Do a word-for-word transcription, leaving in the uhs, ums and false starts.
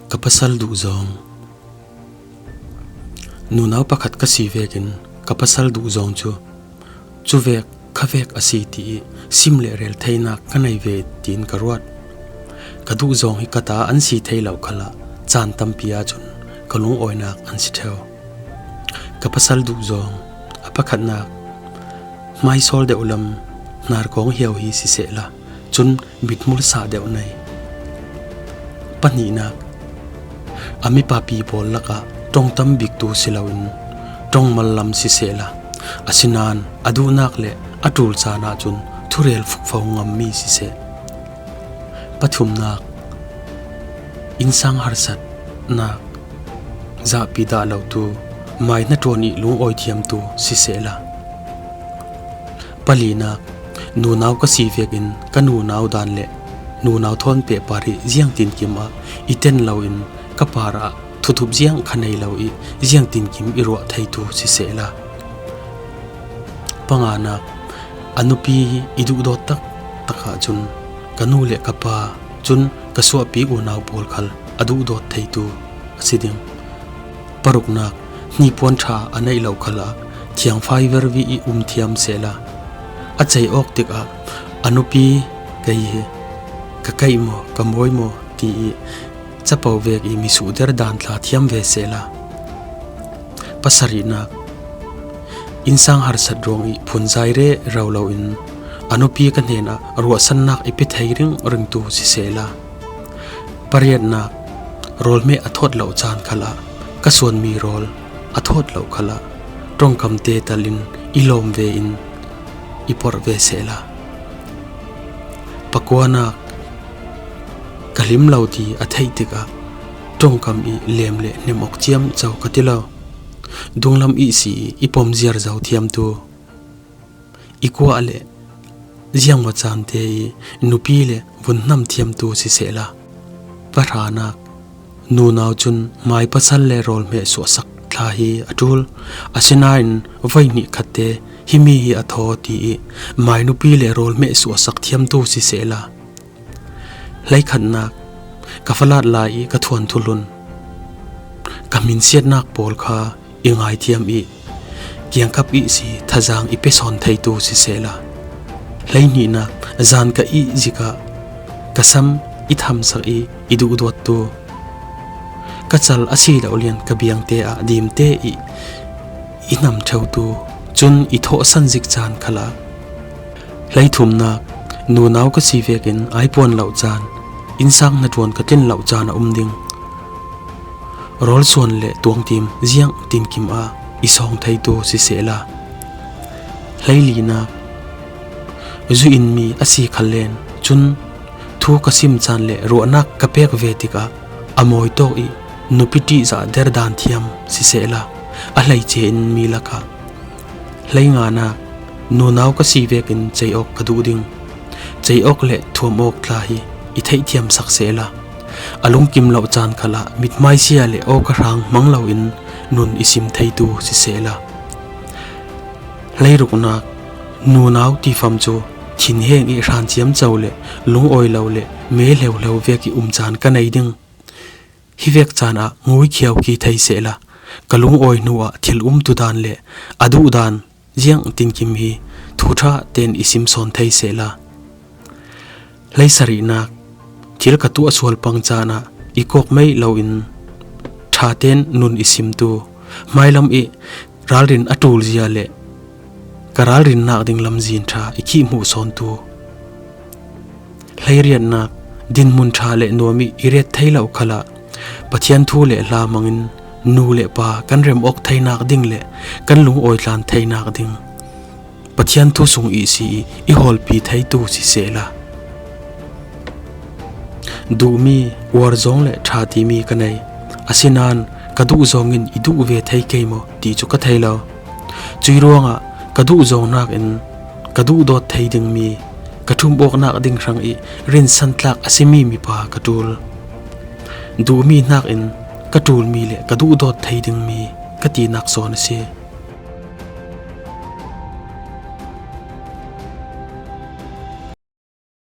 Ka pasal duhzawng. Nunau pakhat ka si vekin ka pasal duhzawng cu cuvek khavek a si ti ih sim le rel theinak ka nei ve tiin ka ruat. Ka duhzawng hi ka ta an si thei lo khalah caan tampi ahcun ka lungawinak an si ṭheu. Ka pasal duhzawng. A pakhatnak, hmaisawl deuh lam, hnarkawng hiau hi sisehla, cun mithmur sah deuh nei. Pahnihnak, a mipapi pawl lakah ṭong tam biktu si loin ṭong mal lam sisehla, asinain a duhnak le a ṭul caan ahcun thurel fukfo ngammi siseh. Pathumnak, innsang harsatnak, zahpi dah lotu, mai hnaṭuan ih lungawi thiamtu sisehla. Palinak, nunau ka si vekin ka nunau dan le nunau thawn pehpar hi ziangtinkim ah i ten loin ka parah thuthup ziang kha nei lo ih ziangtinkim i ruah theitu sisehla. Panganak, a nupi hi i duhdawt taktak ahcun ka nu le ka pa, cun ka suahpi unau pawl khal a duhdawt theitu a si ding. Paruknak, hnipuan ṭha a neih lo khalah thiangfai vervi ih um thiam sehla, a cei awk tikah a nupi kei hi ka kaih maw, ka mawi maw ti ih capo vek ih misuhder dan thla thiam ve sehla. Pasarihnak, innsang harsat ruang ih phunzai rero loin a nupi ka hnenah ruahsannak i pe thei ringringtu sisehla. Pariatnak, rawlhmeh a thawt loh caan khalah ka suanmi rawl a thawt loh khalah ṭongkamte talin i lawm ve in i porh ve sehla. Pakuanak, ka hlim lo ti a theih tikah ṭongkam ih lem le hnem awk ciamco ka ti lo. Dunglam ihsi ih i pom ziarzo thiamtu, i kuah le ziangmaw caante ih nupi le vun hnam thiamtu sisehla. Pahranak, nunau cun mai pasal le rawlhmeh suahsak thla hi a ṭul, asinain voi hnih khatte himi hi a thaw ti ih mai nupi le rawlhmeh suahsak thiamtu sisehla. Hleikhatnak, ka falat lai ih ka thuanthu hlun, ka hminsiatnak pawl kha i ngaithiam ih kiangkap ihsi thazaang i pe sawn theitu sisehla. Hleihnihnak, zan ka ih zikah ka sam i thamsak ih i duhdawttu, ka cal a si lo lian ka biangte ah dimte ih i hnam ṭheutu, cun i thawhsan zik caan khalah. Hleithumnak, nunau ka si vekin ai puan loh caan, innsang hnaṭuan ka tlin loh caan a um ding. Rawlsuan le tuangtim ziangtinkim ah i sawng theitu sisehla. Hleilinak, zu inmi a si khallen cun thu ka sim caan le ruahnak ka pek ve tikah a mawi tawk ih nupi ṭihzah derdan thiam sisehla, a hleice inmi lakah. Hleinganak, nunau ka si vekin cei awk ka duh ding. Cei awk le thuam awk thla hi i theihthiamsak sehla, a lungkim loh caan khalah mithmaisia le awka hrang hmang loin nun i sim theitu sisehla. Hleiruknak, nunau tifam cu thinheng ih hran ciamco le lungawi lo le me hleuhleu vek ih um caan ka nei ding. Hi vek caan ah ngui khiau khi thei sehla, ka lungawi hnuah thil umtu dan le a duh dan ziangtinkim hi thu ṭha tein i sim sawn thei sehla. Hleisarihnak, thil ka tuah sual pang caan ah i kawk meih loin ṭha tein nun i simtu, hmailam ih ralrin a ṭul zia le ka ralrinnak ding lamzin ṭha i khih hmuh sawntu. Hleiriatnak, dinhmun ṭha le nuam ih i ret thei lo khalah Pathian thu le hla hmangin nu le pa kan rem awk theinak ding le kan lungawi tlan theinak ding Pathian thu sung ihsi ih i hawlpi theitu sisehla. Duhmi, uar zawng le ṭha timi ka nei, asinain ka duh zawngin i duh ve thei kei maw ti cu ka thei lo. Cui ruangah ka duh zawng hnakin ka duhdawt thei dingmi, ka ṭhum awknak ding hrangih rinsantlak a simi mipa ka ṭul. Duhmi hnakin ka ṭulmi le ka duhdawt thei dingmi ka tinak sawn a si.